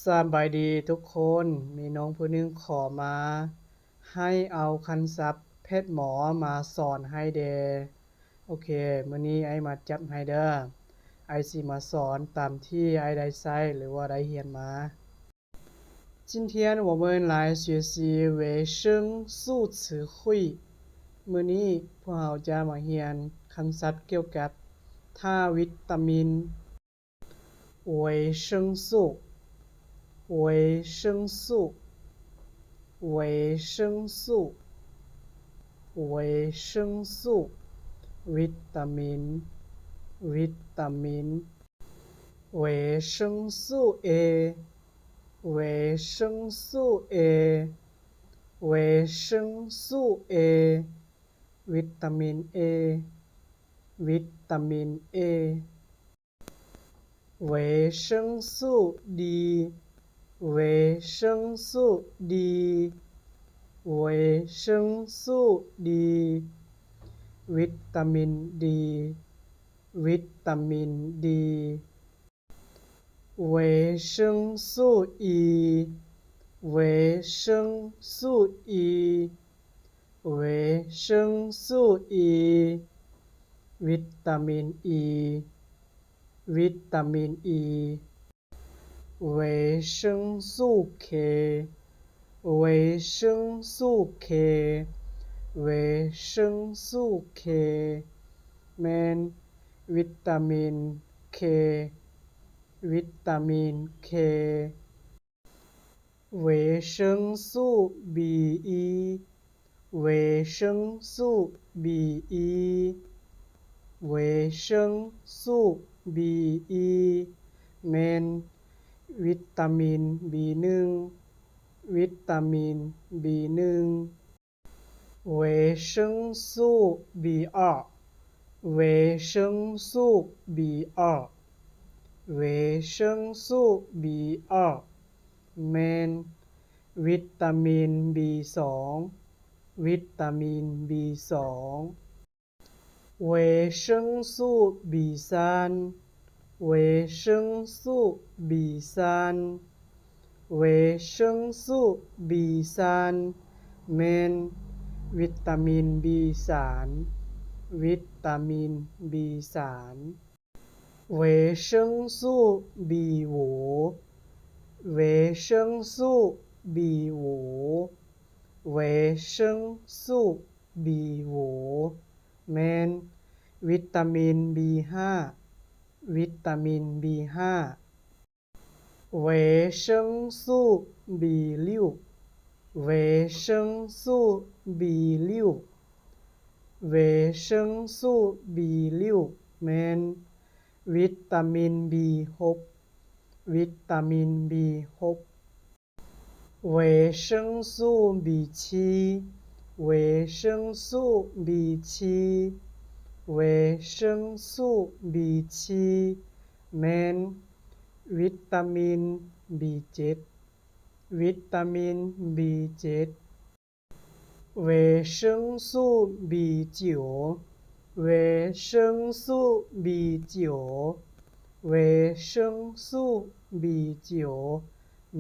ສະບາຍດີທຸກຄົນ, ມີນ້ອງຜູ້ໜຶ່ງຂໍມາໃຫ້ເອົາຄຳສັບແພດໝໍມາສອນໃຫ້ແດ່. ໂອເຄ, ມື້ນີ້ອ້າຍມາຈັດໃຫ້ເດີ້. ອ້າຍຊິມາສອນຕາມທີ່ອ້າຍໄດ້ໃຊ້ ຫຼືວ່າໄດ້ຮຽນມາ. 今天我们来学习维生素词汇. ມື້ນີ້ພວກເຮົາຈະມາຮຽນຄຳສັບກ່ຽວກັບທາດວິຕາມິນ. 维生素, 维生素, 维生素, 维生素, ວິຕາມິນ, ວິຕາມິນ. 维生素A, 维生素A, 维生素A, ວິຕາມິນ A, ວິຕາມິນ A. 维生素 D, 维生素 D, 维生素 D, ວິຕາມິນ D, ວິຕາມິນ D. 维生素 E, 维生素 E, 维生素 E, ວິຕາມິນ E, ວິຕາມິນ E. 维生素 K, 维生素 K, 维生素 K, ແມ່ນ ວິຕາມິນ K, ວິຕາມິນ K. 维生素 B一, 维生素 B一, 维生素 B一, ແມ່ນ ວິຕາມິນ B ໜຶ່ງ, ວິຕາມິນ B ໜຶ່ງ. 维生素 B 二, 维生素 B 二, 维生素 B 二, ແມ່ນ ວິຕາມິນ B ສອງ, ວິຕາມິນ B ສອງ. 维生素 B 三, 维生素 B 三, 维生素 B 三, ແມ່ນ ວິຕາມິນ B ສາມ, ວິຕາມິນ B ສາມ. 维生素 B 五, 维生素 B 五, 维生素 B 五, ແມ່ນ ວິຕາມິນ B ຫ້າ, ວິຕາມິນ B ຫ້າ. 维生素 B 六, 维生素 B 六, 维生素 B 六, ແມ່ນ ວິຕາມິນ B ຫົກ, ວິຕາມິນ B ຫົກ. 维生素 B 七, 维生素 B 七, 维生素 B 七, ແມ່ນ ວິຕາມິນ B ເຈັດ, ວິຕາມິນ B ເຈັດ. 维生素 B 九, 维生素 B 九, 维生素 B 九,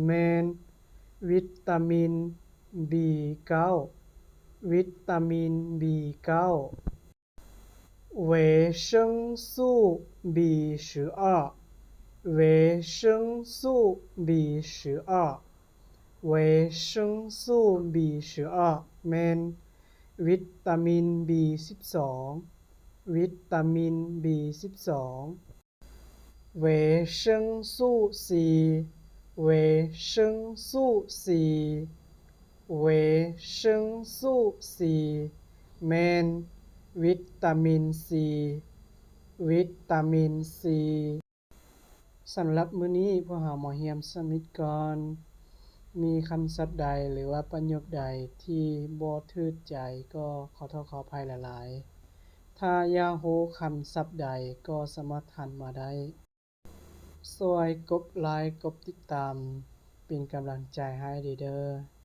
ແມ່ນ ວິຕາມິນ B ເກົ້າ, ວິຕາມິນ B ເກົ້າ. 维生素 B 十二, 维生素 B 十二, 维生素 B 十二, ແມ່ນ ວິຕາມິນ B ສິບສອງ, ວິຕາມິນ B ສິບສອງ. 维生素 C, 维生素 C, 维生素 C, ແມ່ນ ວິຕາມິນ C, ວິຕາມິນ C. ສຳລັບມື້ນີ້ພວກເຮົາມາຮຽນສຳມິດກ່ອນ. ມີຄຳສັບໃດ ຫຼືວ່າປະໂຫຍກໃດທີ່ບໍ່ຖືກໃຈ ກໍຂໍໂທດຂໍອະໄພຫຼາຍໆ. ຖ້າຢາກຮູ້ຄຳສັບໃດ ກໍສາມາດຖາມມາໄດ້. ຊ່ວຍກົດໄລຄ໌ ກົດຕິດຕາມ ເປັນກຳລັງໃຈໃຫ້ເດີ້.